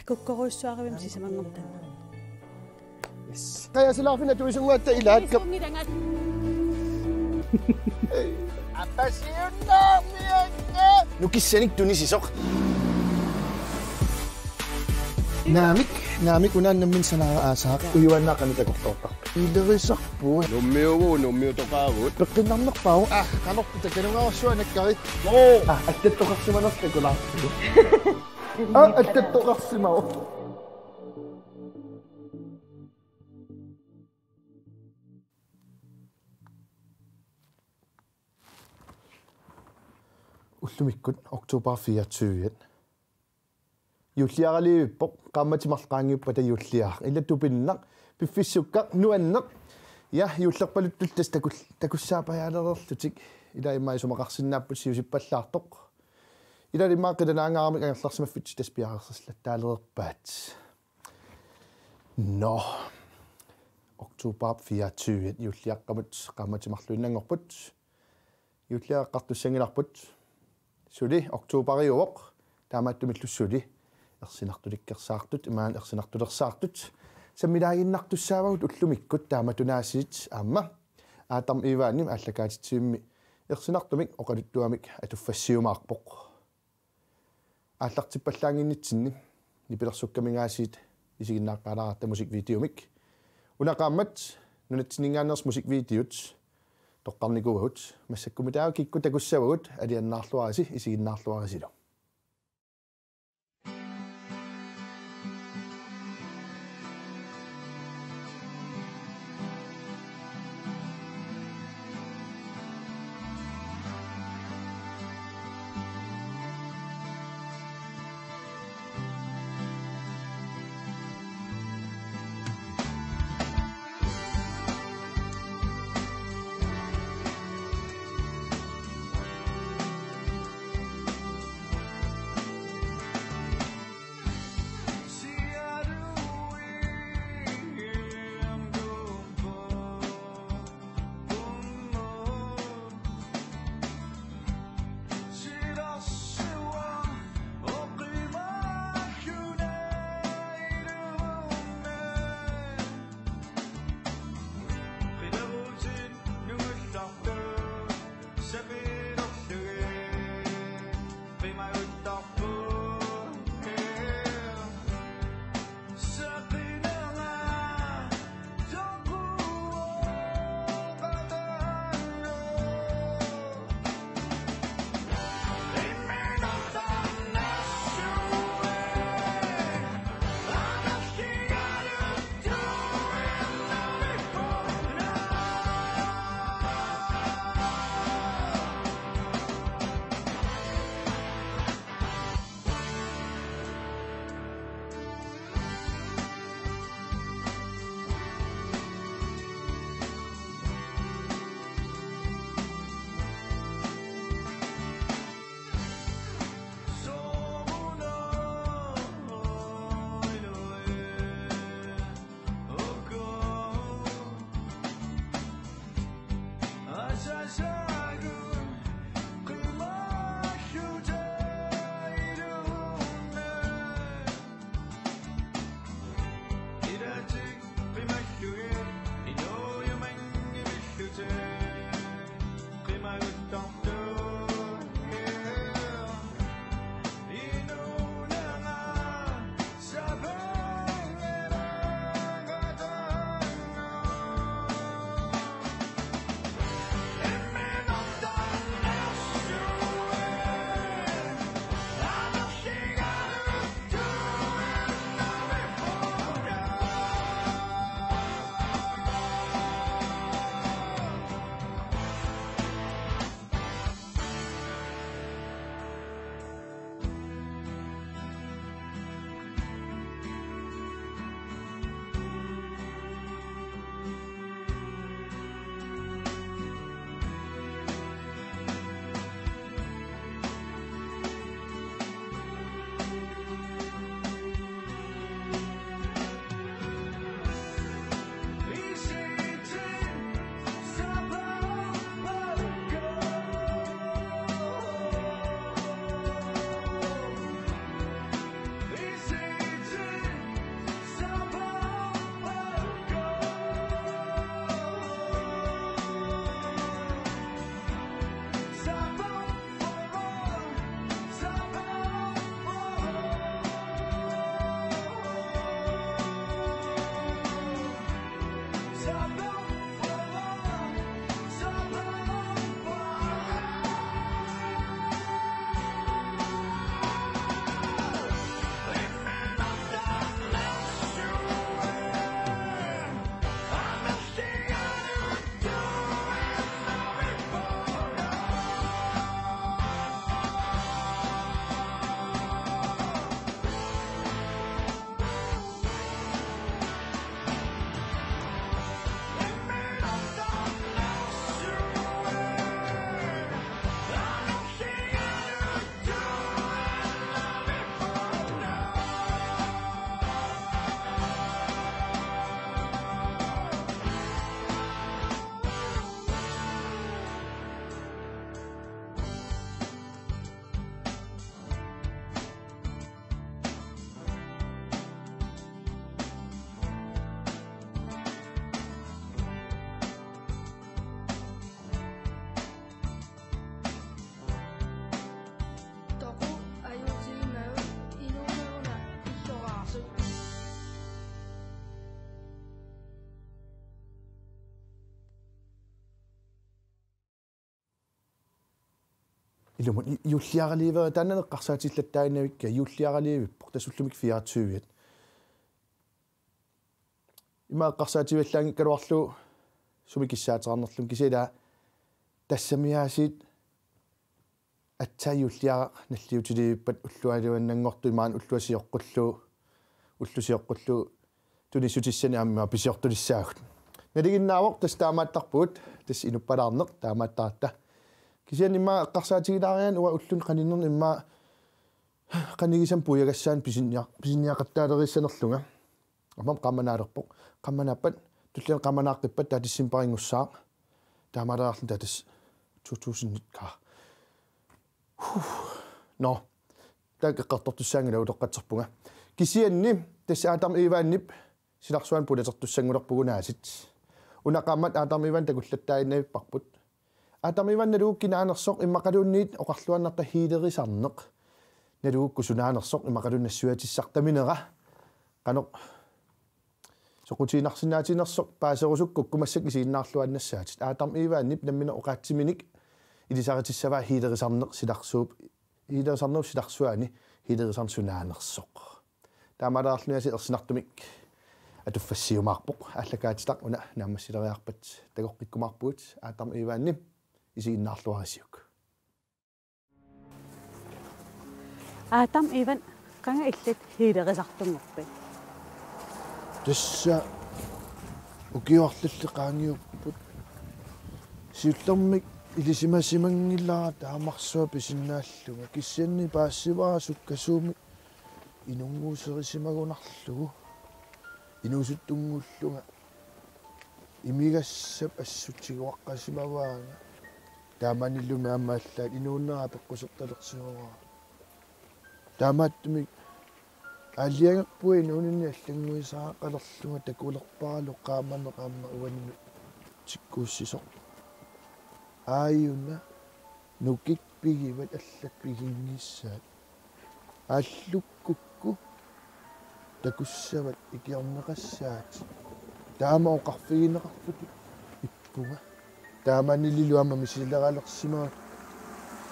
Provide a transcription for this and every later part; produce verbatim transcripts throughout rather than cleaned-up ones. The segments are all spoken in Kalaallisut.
Kukkorujussuarivimmi sisamanngortanna. Yes. Qajasilaarfinni atuisunnguatta ilaat. Suunngilanga. Apasiunnaarmianga. Nukissanik tunisisoq. Naamik, naamik unaannammin sanaara aasaaq ujuannaaqanut akortoortarput. Ilerisarput. Nummiuvugut, nummiutoqaavugut. Peqqinnarnerpaavoq. Ah, qanorpiaq takanungaarsuanakkari. Oo. Ah, attattoqarsimanersoq takulaartigu. Ah, attattoqarsimavoq. Ullumikkut oktober fireogtyve. Juulliaraliivippoq, qaammatit marluk qaangiuppata juulliaraq. Ila tupinnaq, piffissukkaq, nuanneq. Ja, juullerpaluttut tassa takul-, takussaapajaalerlutik. Ila immaqa isumaqarsinnaapput siusippallaartoq. Ila immaqa qilanaangaaramik angerlarsimaffitsi tassa piareersillattaalereerpaat. Nå. Oktober fireogtyve, juulliaqqamut qaammatit marluinnanngorput. Juulliaq eqqartussanngilarput. Suli oktoberiuvoq, taamaattumillu suli ersinartulikkersaartut, imaluunniit ersinartulersaartut sammilaaginnartussaavagut ullumikkut, taamatunaasiit aamma Adam Ivanip aallakaatitsivimmi ersinartumik oqaluttuamik atuffassiumaarpoq. Aallartippallaannginnitsinni nipilersukkamingaasiit isiginnaaqqaalaaratta musikvideomik. Una qaammat nunatsinninngaanneersut musikvideot toqqarnikuuagut, massakkummi taava kikkut takussavagut, alianaarluarisi, isiginnaarluarisilu. Ilumut i-, juulliaraliiverit taanna eqqarsaatillattaaginnavikka, juulliaraliivippoq, tassa ullumi fireogtyve. Ima eqqarsaativallaanngikkaluarlugu sumi kissaateqarnerlunga, kisianni tassami aasiit aatsaat juulliaraq nalliutilivippat ullualuannanngortut, imaanngilaq ullua sioqqullugu, ullut sioqqullugu tunissutissani aamma pisiortulissaagut. Nalinginnaavoq tassa taamaattarpugut, tassa inuppalaarneq taamaattaratta. Kisianni ima eqqarsaatigilaariarlunga uanga ulluni qaninnerni ima qanigisami puiagassaani pisinnia-, pisinniaqattaaleriissanerlunga. Aamma qaammanaalerpoq. Qaammanaappat, tulliani qaammanaaqqippat taava decembarinngussaq. Taamaaleriarluni taava tassa to tusind nitten. Huh. Nå. Taakku eqqartortussaanngilanga, utoqqatserpunga. Kisianni tassa Adam Ivanip silarsuani pulatertussanngulerpugut aasiit. Una qaammat Adam Ivan takullattaaginnavipparput. Adam Ivan nalugu kinaanersoq immaqaluunniit oqarluinnartarpoq healerisarneq. Nalugu sunaanersoq immaqaluunniit nassuiatissartaminera. Qanoq soqutiginarsinnaatiginersoq paaserusukkukku massakkut isiginnaarluinnassaatit. Adam Ivanip nammineq oqaatsiminik ilisaritissavaa healerisarneq silarsuup, healerisarnerup silarsuani healerisarneq sunaanersoq. Taamaaleriarluni aasiit ersinartumik atuffassiumaarpoq. Aallakaatitaq una naammassileriarpat takoqqikkumaarpugut, Adam Ivanip isiginnaarluarisiuk. Adam Ivan, qanga illit healerisartunngorpit? Tassa ukioq arlallit qaangiupput. Siullermik ilisimasimanngilanga taamarsuaq pisinnaallunga. Kisianni paasivara sukkasuumik inunnguuserisimagunarlugu. Inuusuttunnguullunga imigassap assut tiguaqqasimavaanga. Taamanillu aamma allaat inuunera peqqusertalersimavara. Taamaattumik aalajangerpunga inuuninni allannguisariaqalerlunga, takulerparalu qaammaneq aamma uannut tikkuussisoq. Aajuna nukik pigivat allat piginngissaat. Aallukkukku takussavat ikiorneqassaatit. Taama oqarfigineqartutut ippunga. Taamanililu aamma misileralersimavara,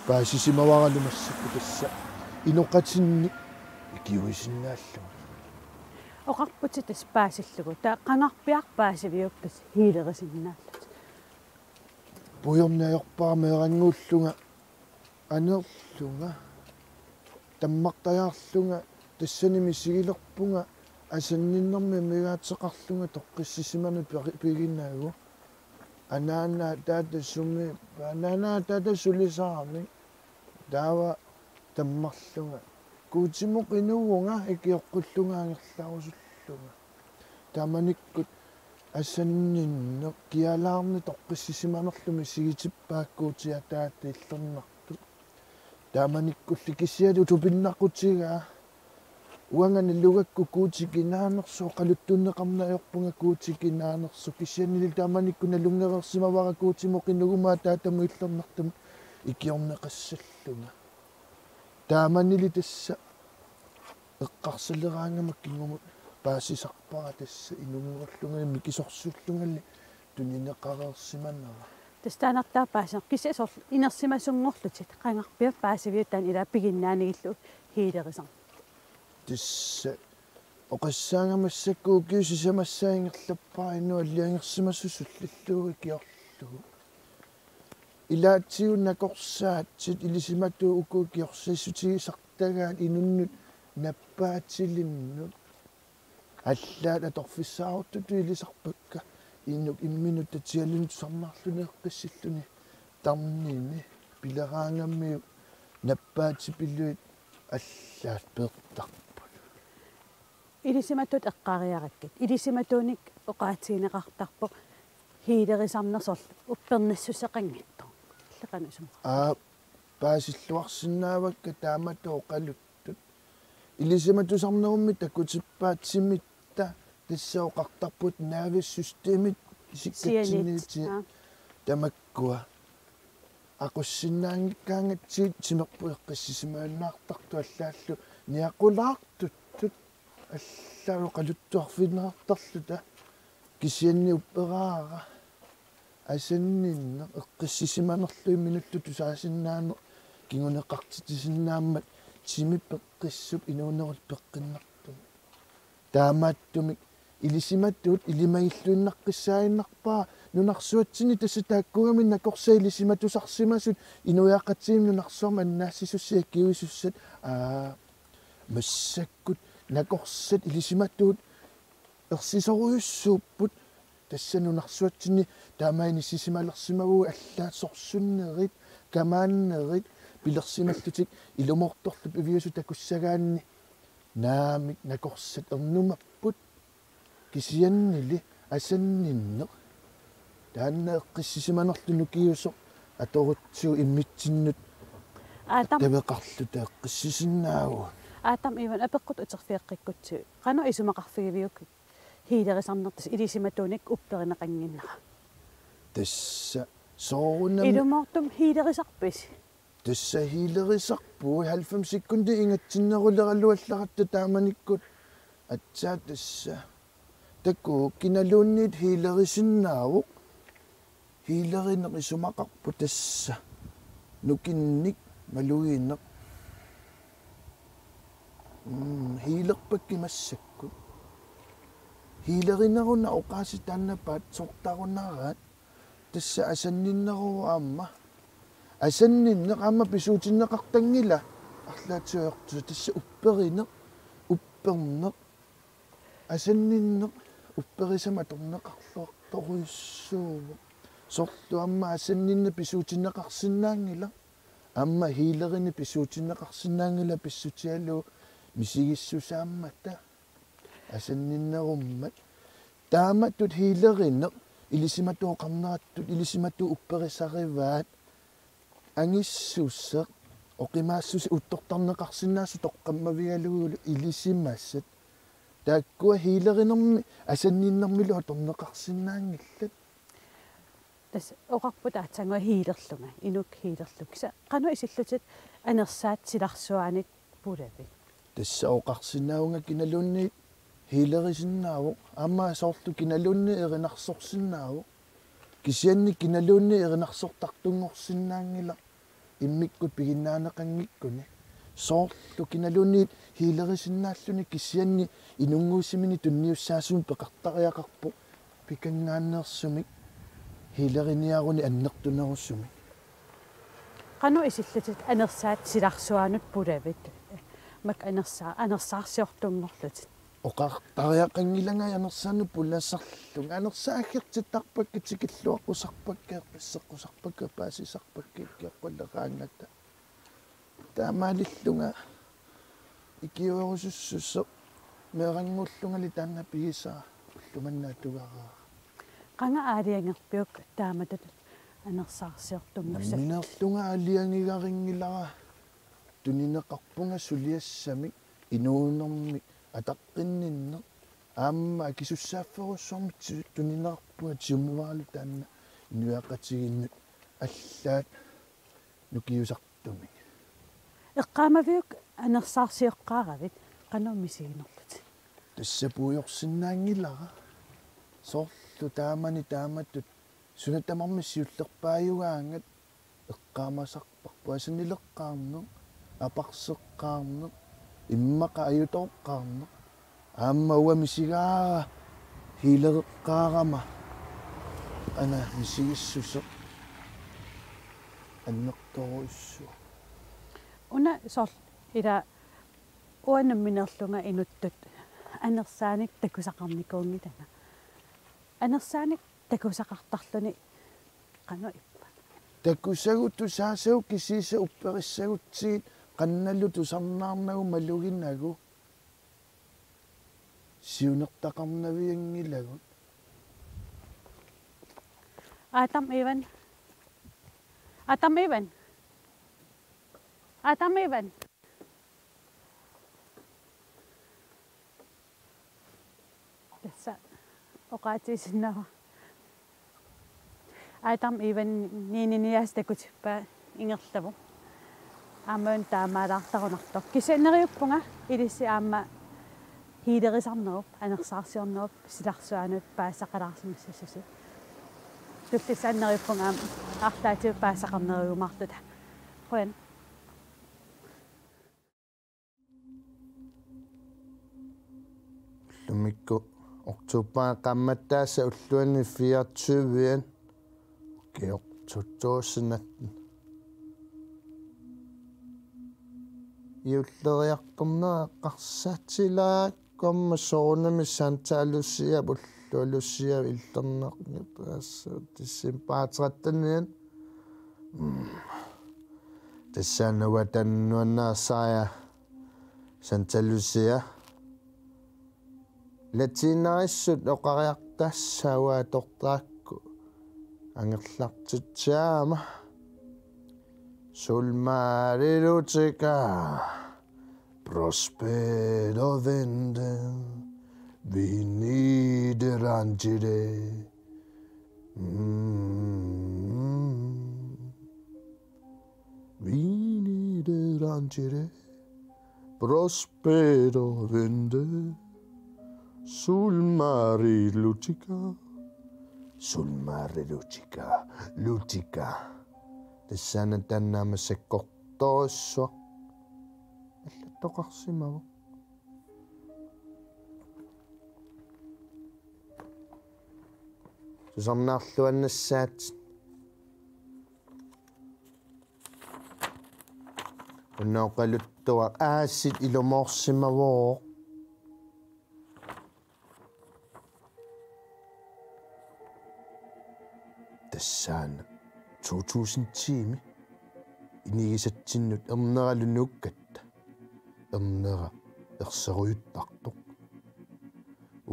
paasisimavaralu massakkut tassa inoqatinni ikiuisinnaallunga. Oqarputit tassa paasillugu. Taava qangarpiaq paasiviuk tassa healerisinnaallutit? Puigorneq ajorpara meerannguullunga anerlunga, tammartajaarlunga, tassani misigilerpunga asanninnermi amigaateqarlunga toqqissisimaneq peri-, piginagu. Anaana ataata sumi, anaana ataata sulisaramik, taava tammarlunga. Guutimut qinuvunga ikioqqullunga angerlarusullunga. Taamanikkut asanninneq kialaarneq toqqissisimanerlu misigitippaat Guutip ataata illernartup. Taamanikkulli kisiat utupinnaqutigaa. Uanga nalugakku Guutip kinaanersoq, oqaluttuunneqarneq ajorpunga Guutip kinaanersoq. Kisiannili taamanikkut nalunngereersimavara Guutimut qinuguma ataatamut illernartumut ikiorneqassallunga. Taamanili tassa eqqarsaleraangama kingumut paasisarpara tassa inunngorlungali mikisorsuullungali tunineqareersimanera. Tassa taanna aamma paasineq, kisianni soorlu inersimasunngorlutit, qangarpiaq paasiviuk taanna ilaa piginnaanigillugu healerisarneq? Tassa oqassaanga massakkut ukiut sisamassaat ingerlappara inuk aalajangersimasoq sullillugu ikiorlugu. Ilaatigut nakorsaatit ilisimatuut uku ikiorsiissutigisartagaat inunnut nappaatilinnut. Allaat atorfissaaruttutut ilisarpakka, inuk imminut tatialunut tusarnaarluni eqqissilluni tarnini pileraangamiuk nappaatipilluit allaat peertarput. Ilisimatuut eqqaariarakkit. Ilisimatuunik oqaatigineqartarpoq healerisarneq soorlu uppernassuseqanngitsoq. Illit qanoq isumaqarpit? Aa, paasilluarsinnaavakka taamatut oqaluttut. Ilisimatusarnerummi takutippaat timitta, tassa oqartarput nervesystemit isikkatsinniitia. Sianiit. Aa. Tamakkua. Aqussinnaanngikkaangatsigit timerput eqqissisimaannaartartut allaallu niaqulaartuttut allaalu oqaluttuarfigineqartarluta, kisianni upperaara asanninneq eqqissisimanerlu imminullu tusaasinnaaneq Kinguneqartitsisinnaammat timi peqqissup inuunerullu peqqinnartumik. Taamaattumik ilisimatuut ilimagilluinnarpassuaqarpoq nunarsuatsinni, tassa taakkugami nakorsat ilisimatusarsimasut inuiaqatigiinni nunarsuarmi annaassisussat akiuisussat, aa, massakkut nakorsat ilisimatuut ersisorujussuupput. Tassa nunarsuatsinni taama inissisimalersimavugut allaat sorsunnerit, kamaannerit pilersimallutik ilumoortorlu piviusut takussagaanni naamik nakorsat ernumapput. Kisiannili asanninneq taanna eqqissisimanerlu nukiusoq atorutsigu immitsinnut Aatam. Taveqarluta eqqissisinnaavugut. Aatam Ivan, apeqqut uterfigeqqikkutsigu. Qanoq isumaqarfigiviuk healerisarnertasi ilisimatuunik upperineqannginnera? Tassa soorunami. Ilumoortumik healerisarpisi? Tassa healerisarpugut halvfemsikkundit ingatsinneruleraluallaratta taamanikkut. Aatsaat tassa. Takuuk kinaluunniit healerisinnaavoq. Healerineq isumaqarpoq tassa. Nukinnik malugineq. Mm, healerpakkit massakkut. Healerineruna oqaasii taannapaat sortarunaraat. Tassa asanninneruvoq aamma. Asanninneq aamma pisuutinneqartanngilaq arlaatigut ajortussat, tassa upperineq, upperneq. Asanninneq upperisama atorneqartorujussuuvoq. Soorlu aamma asanninneq pisuutinneqarsinnaanngilaq. Aamma healerineq pisuutinneqarsinnaanngilaq pissutigalugu misigissusaammata. Asanninnerummat. Taamatut healerineq ilisimatuut oqarnerattut ilisimatuut upperisarivaat. Angissuseq, oqimaassuseq uttortarneqarsinnaasoq toqqammavigalugulu ilisimasat. Taakkua healerinermi asanninnermilu atorneqarsinnaanngillat. Tassa oqarput aatsaannguaq healerlunga, inuk healerlunga. Kisianni qanoq isillutit anersaat silarsuaanit pulavit? Tassa oqarsinnaavunga kinaluunniit healerisinnaavoq, aamma soorlu kinaluunniit erinarsorsinnaavoq. Kisianni kinaluunniit erinarsortartunngorsinnaanngilaq immikkut piginnaaneqanngikkuni. Soorlu kinaluunniit healerisinnaalluni kisianni inunnguusimini tunniussaasumik peqartariaqarpoq pikanngaanneersumik healeriniaruni annertunerusumik. Qanoq isillutit anersaat silarsuaanut pulavit? Makku anersa-, anersaarsiortunngorlutit. Oqartariaqanngilanga anersaanut pulasarlunga. Anersaaggertittarpakka, tikilluaqqusarpakka, eqqisseqqusarpakka, paasisarpakka, ikioqquleraangata. Taamaalillunga ikiuerusussuseq meerannguullungali taanna pigisara ulloq manna atugaraara. Qanga aalajangerpiuk taamatut anersaarsiortunngussallutit? Nammineerlunga aalajangigarinngilara, tunineqarpunga suliassamik inuunermik ataqqinninneq. Aamma akisussaafferujussuarmik ti-, tunineqarpunga, tigummivaaralu taanna inuiaqatigiinnut allaat nukiusartumik. Eqqaamaviuk anersaarsioqqaaravit qanoq misiginerlutit? Tassa puigorsinnaanngilara. Soorlu taamani taamatut suna tamarmi siullerpaajugaangat eqqaamasarparput: asannileqqaarneq, aparseqqaarneq, immaqa ajutooqqaarneq. Aamma uanga misigaara healereqqaarama, aana misigissuseq annertoorujussuaq. Una soorlu ila uanga nammineerlunga inuttut anersaanik takusaqarnikuunngilanga. Anersaanik takusaqartarluni qanoq ippa? Takusagut tusaasagut kisiisa upperissagutsigit qannalu tusarnaarnagu maluginagu siunertaqarnavianngilagut. Aatam Ivan. Aatam Ivan. Aatam Ivan. Tassa oqaatigisinnaavara. Aatam Ivan niininiaas takutippaa ingerlavoq. Aamma una taamaalaartarunartoq. Kisianni neriuppunga ilissi aamma healerisarnerup, anersaarsiornerup, silarsuaanut paasisaqalaarsimassasusi. Tullissaani neriuppunga aamma arlaatigut paasisaqarnerujumaarluta. Qujan. Ullumikkut oktober qaammattaasa ulluanni fireogtyve-ian. Ukioq to tusind atten. Juulleriartornera eqqarsaatilaakku aamma soorunami Santa Lucia, Ulloq Lucia illernarnitaassat december tretten-ian. Mm. Tassaana uanga taanna nuannaarsaria Santa Lucia. Latiinarissut oqariartassavaa atortarakku angerlartitsiarama. Sul mare lucica, prospero vinde, veni derangere. Mm. Vini de rangere, prospero vende, sul mare lucica, sul mare lucica, lucica. Tassaana taanna aamma sakkortoorsuaq. Allattoqarsimavoq. Tusarnaarluannassaat. Una oqaluttuaq aasiit ilumoorsimavoq. Tassaana to tusind ti-mi inigisatsinnut erneralu nuukkatta. Ernera erserujuttartoq.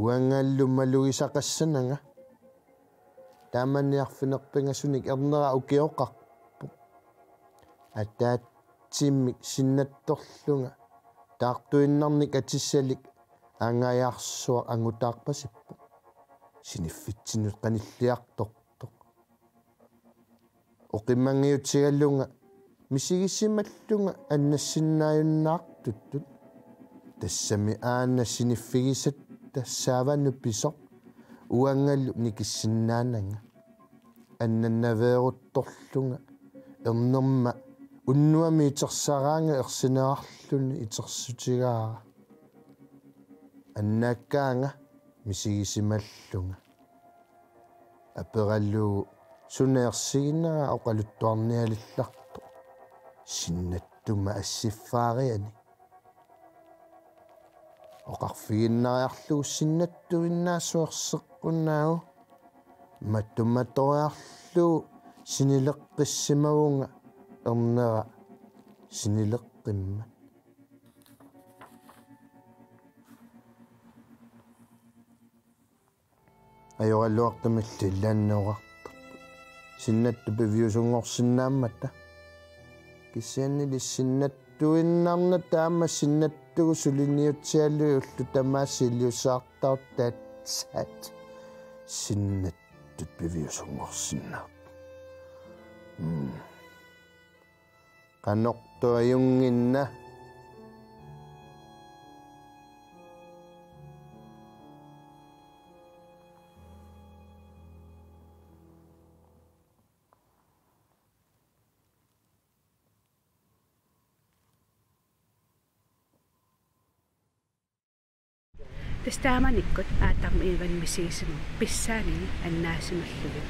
Uangalu malugisaqassananga. Taamani arfineq-pingasunik ernera ukioqarpoq. Ataatsimik sinnattorlunga taartuinnarnik atisalik angajarsuaq angutaarpasippoq. Siniffitsinnut qanilliartortoq. Oqimanngiutigalunga misigisimallunga annassinnaajunnaartuttut. Tassami aana siniffigisatta saavanut pisoq uangalu nikissinnaananga. Annannaveeruttorlunga ernerma unnuami itersaraanga ersinerarluni itersutigaara. Annaakkaanga misigisimallunga. Aperalugu suna ersiginera oqaluttuarnialillartoq. Sinnattuma assiffaariani. Oqarfiginnariarlugu sinnattuinnaasoq erseqqunnagu. Mattumatoriarlugu sinileqqissimavunga ernera sinileqqimmat. Ajoraluartumillu ilaanni oqartarput sinnattup piviusunngorsinnaammata. Kisiannili sinnattuinnarnata aamma sinnattugut suliniutsialugit ullut tamaasa iliuuseqartartut taassaat sinnattut piviusunngorsinnaapput. Mm. Qanortoq ajunnginna. Tassa taamanikkut Adam Evan misigisimavoq pissaanini annaasimallugit.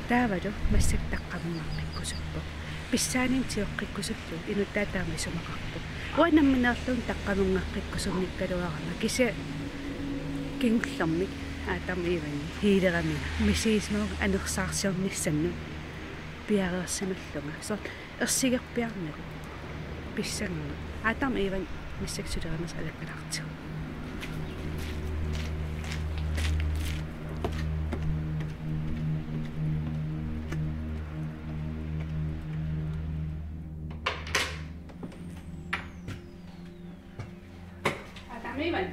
Taavalu massakkut taqqamunngaqqikkusuppoq. Pissaanini tioqqikkusullugu inuttaaq taama isumaqarpoq. Uanga nammineerlunga taqqamunngaqqikkusunngikkaluarama kisianni kingullermik Adam Evan healerami misigisimavunga anersaarsiornissannut piareersimallunga. Soorlu ersigerpiarnerit pissanganut. Adam Evan massakkut sulerinersi alakkalaartigu. Adam Evan.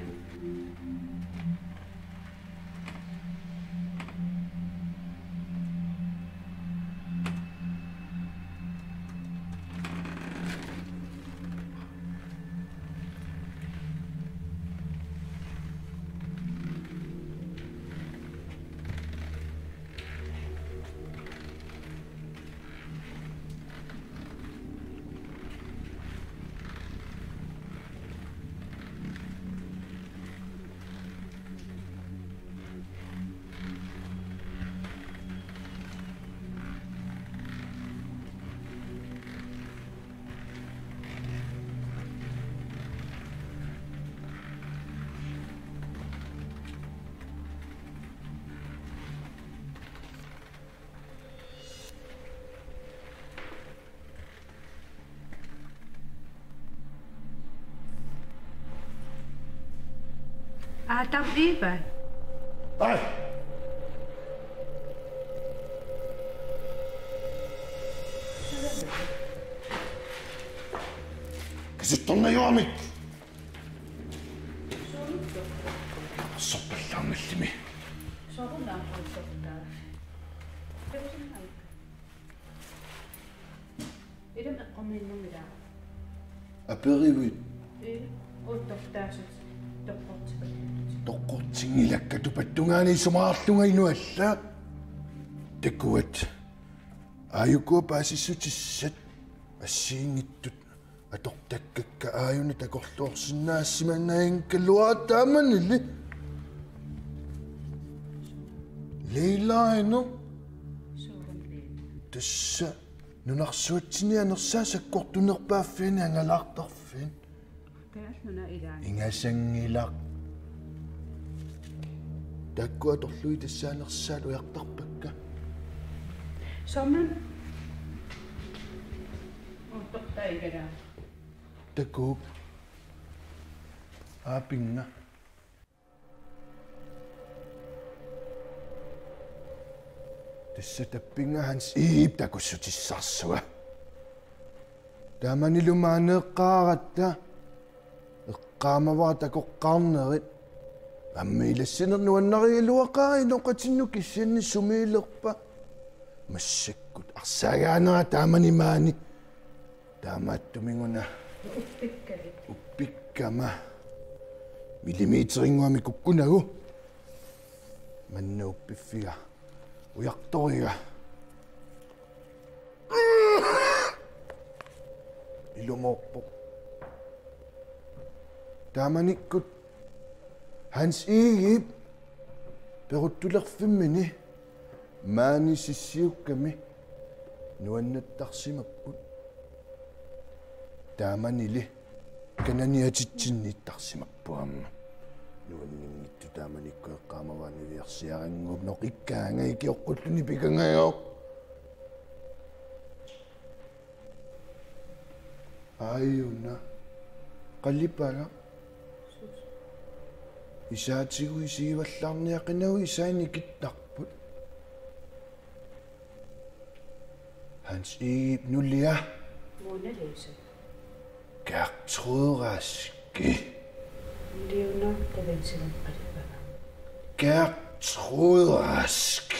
Adam, Eva. Ai! Qisuttornajuamik. Sorpallaarnallimi. Ilami eqqorniinnarmilaa. Aperivit. Ii, uuttortaasut toqqortipagut. Toqqortinngilakka tupattungaani isumaqarlunga inualla. Takuat. Aajukua paasissutissat assigiinngitsut atortakkakka aajuna takorloorsinnaassimanngikkagaluarput taamanili. Leila inu. Tassa nunarsuatsinni anersaat sakkortunerpaaffiani angalaartarfiani. Taanna una ilaani. Ingasanngilaq. Taakku atorlugit tassa anersaat ujartarpakka. Soormi uuttortaagalaa. Takuuk. Aapinnga. Tassa tappinnga Hans Egedep takussutissarsugaa. Taamanilu maaneeqqaaratta eqqaamavara takoqqaarnerit. Aamma ilassineq nuannarigaluaqaaq inoqatinnut kisianni sumiilerpa. Massakkut arsaagaanera taamani maani. Taamaattumik una. Uppikkavit. Uppikkama. Millimeterinnguamik kukkunagu. Manna uppiffiga. Ujartoriga. Ilumoorpoq. Taamanikkut Hans Egedep peruttulerfimmini maani sissiukkami nuannattarsimapput. Taamanili kanani atitsinniittarsimapput aamma. Nuanninngitsoq taamanikkut eqqaamavara niviarsiarannguup noqikkaanga ikioqqulluni pikangajooq. Aajuna. Qalipaaga. Isaatigut isigivallaarniaqinagu isai nikittarput. Hans Egedep nulia. Mona Lisa. Gertrud Rask. Leonardo da Vinci-p qalipaaga. Gertrud Rask.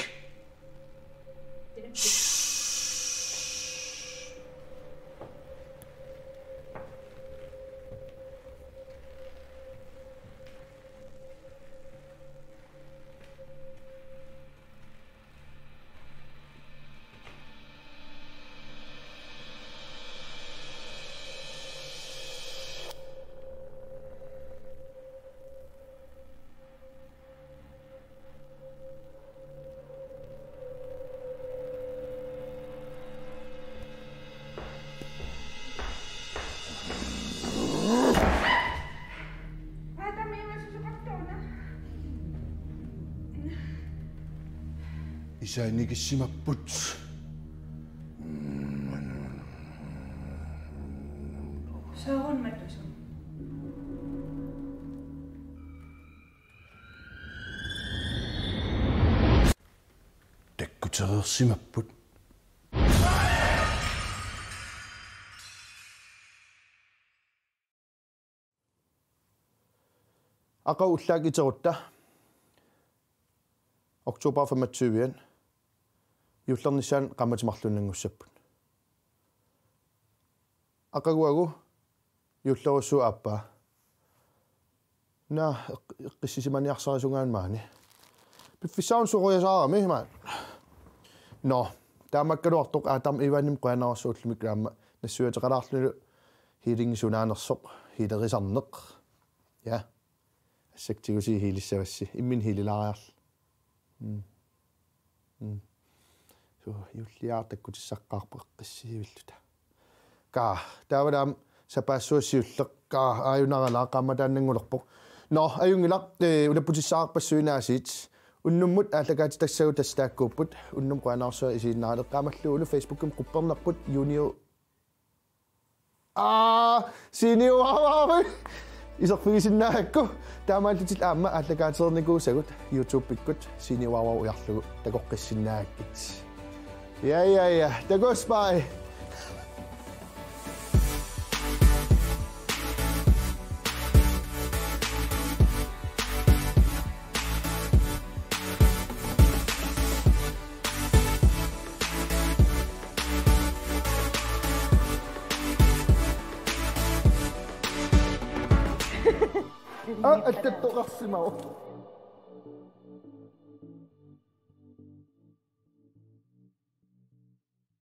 Isai nikissimapput. Soorunami matusum. Takkutereersimapput. Aqagu ullaaq iterutta oktober femogtyve-at juullernissaanut qaammatit marluinnanngussapput. Aqaguagu juullerujussuup aappaa. Naa, eq-, eqqissisimaniarsarisunga maani. Piffissaq una soriasaarami, maani. Nå, taamaakkaluartoq Adam Evanimut qujanarsuaq ullumi aamma nassuiateqalaarlunilu healing sunaanersoq, healerisarneq. Ja. Assaktigusii healissavassi. Imminut healilaariarlugu. Mm. Mm. Suu, juulliaat takkutissaqaaq eqqissivilluta. Kaa, taava aamma sapaassuaq siulleq, kaa, aajunaralaaq qaammataannanngulerpoq. Nå, ajunngilaq, ee, ulapputissaqarpassuit aasiit. Unnummut aallakaatitassagut tassa taakkuupput. Unnuk qujanarsuaq isiginnaarlutit, eqqaamallugulu Facebookimi quppernerput Junio. Aa, siniuaavami. Iserfigisinnaagakku, taamaallutit aamma aallakaatereernikuusagut YouTubekkut Siini Uaruaru ujarlugu takoqqissinnaagakkit. Ja, ja, ja. Takuss', bye. Aa, allattoqarsimavoq.